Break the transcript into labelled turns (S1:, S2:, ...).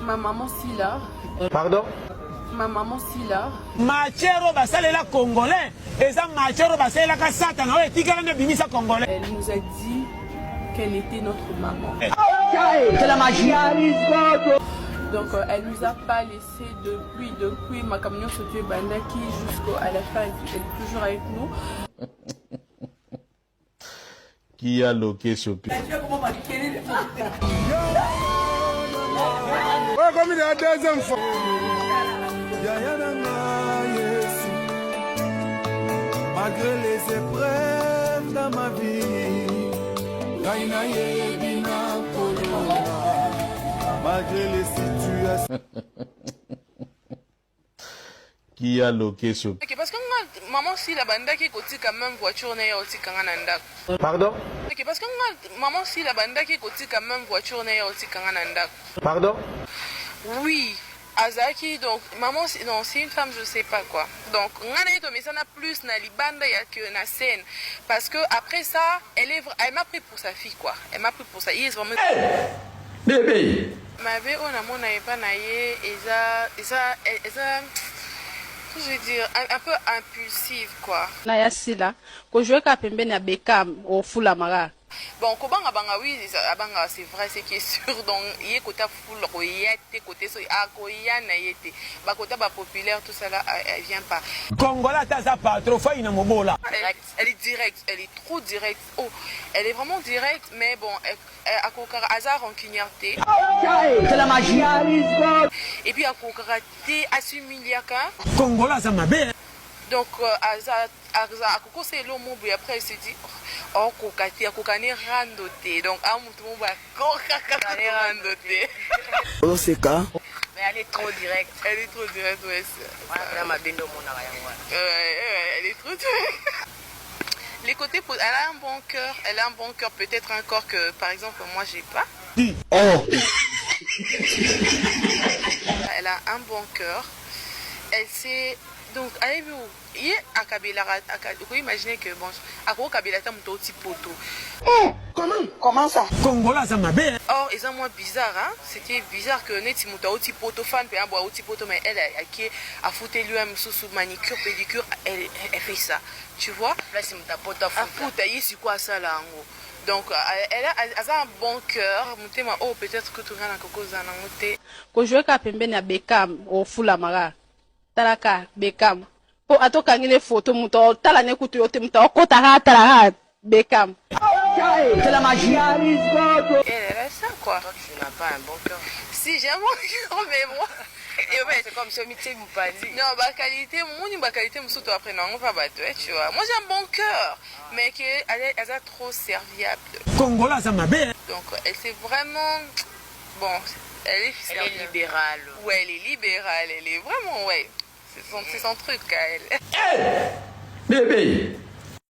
S1: Ma maman Sila.
S2: Pardon?
S1: Ma maman Sila.
S3: Matière oyo basalela congolais eza matière oyo basalelaka satana oyo etikala nde ebimisa congolais.
S1: Elle nous a dit qu'elle était notre maman.
S2: C'est la magie.
S1: Donc elle nous a pas laissé depuis makambo nyonso tu ebandaki jusqu'à la fin, elle est toujours avec nous.
S4: Qui a loqué ce
S5: Comme il est la deuxième fois.
S6: Malgré les épreuves dans ma vie, ngai nayebi nakolonga. Malgré les situations.
S4: Qui a loqué ce
S1: Ok, parce que nga maman Sila bandaki kotika même voiture na ye otikanga na ndako.
S2: Pardon?
S1: Ok, parce que nga maman Sila bandaki kotika même voiture na ye otikanga na ndako.
S2: Pardon?
S1: Oui, azalaki donc maman, non, c'est une femme, je sais pas quoi. Donc nga na ye tomesana plus na libanda ya que na scène, parce que après ça elle m'a pris pour sa fille quoi. Elle m'a pris pour ça. Il est vraiment
S7: Bébé.
S1: Mabe oyo namona epa na ye eza eza eza, je veux dire, un peu impulsive quoi.
S8: Na ya Sila kozwe kaka pembeni ya Bekam, ofulamaka.
S1: Bon, kobanga banga, oui, abanga, c'est vrai, c'est qui est sûr. Donc ye kota fula koya te, kote so akoya na ye te, bakota ba populaire, tout ça là, elle vient pas.
S3: Congolais ata aza patron fai na mobola.
S1: Elle est directe, elle est trop directe. Oh, elle est vraiment directe, mais bon, elle akokaka, aza rancunière te.
S2: C'est la magie.
S1: Et puis akokaka te asumiliaka.
S3: Congolais aza mabe.
S1: Donc aza aza akokosa elo mo boye, après elle se dit oh, okoka te, akoka ne rando te. Donc a motu mo boye akokaka ne rando te.
S2: Oseka.
S9: Mais elle est trop directe.
S1: Elle est trop directe, ouais.
S9: Wana mabe nde omonaka yango wana.
S1: Ouais, elle est trop directe. Les côtés, elle a un bon cœur, elle a un bon cœur, peut-être un corps que, par exemple, moi, j'ai pas.
S2: Oh.
S1: Elle a un bon cœur. Elle sait, donc, ayebi ye akabelaka, okoimagine que bon, akokabela ata moto auti poto.
S2: Comment ça?
S3: Congolais aza mabe.
S1: Or eza mwa bizarre, hein? C'était bizarre que neti moto auti poto, fan mpe bo auti poto, mais elle ake afuteli ye mosusu manicure, pédicure, elle fait ça, tu vois.
S9: Place moto apoto afuta.
S1: Afuta, ye sikoyo asala yango. Donc elle a, aza un bon cœur, motema oyo peut-être que tonga na kokozala nango te.
S8: Kozwe kaka pembeni ya Bekam, ofulamaka. Talaka Bekam mpo atokangi ne foto, moto otala ne kutu yo te, moto akotaka atalaka Bekam.
S2: C'est la magie.
S1: Elle, elle a ça quoi.
S9: Toi, tu n'as pas un bon cœur.
S1: Si, j'ai un bon cœur, mais moi et ouais,
S9: c'est comme si omitie mopanzi.
S1: Non, ba qualité moni, ba qualité mosusu après nango pa bato, tu vois. Moi, j'ai un bon cœur, mais que elle est trop serviable.
S3: Congolais aza mabe.
S1: Donc elle, c'est vraiment bon, elle est
S9: Elle est libérale.
S1: Ouais, elle est libérale, elle est vraiment, ouais, c'est son truc à elle.
S7: Bébé.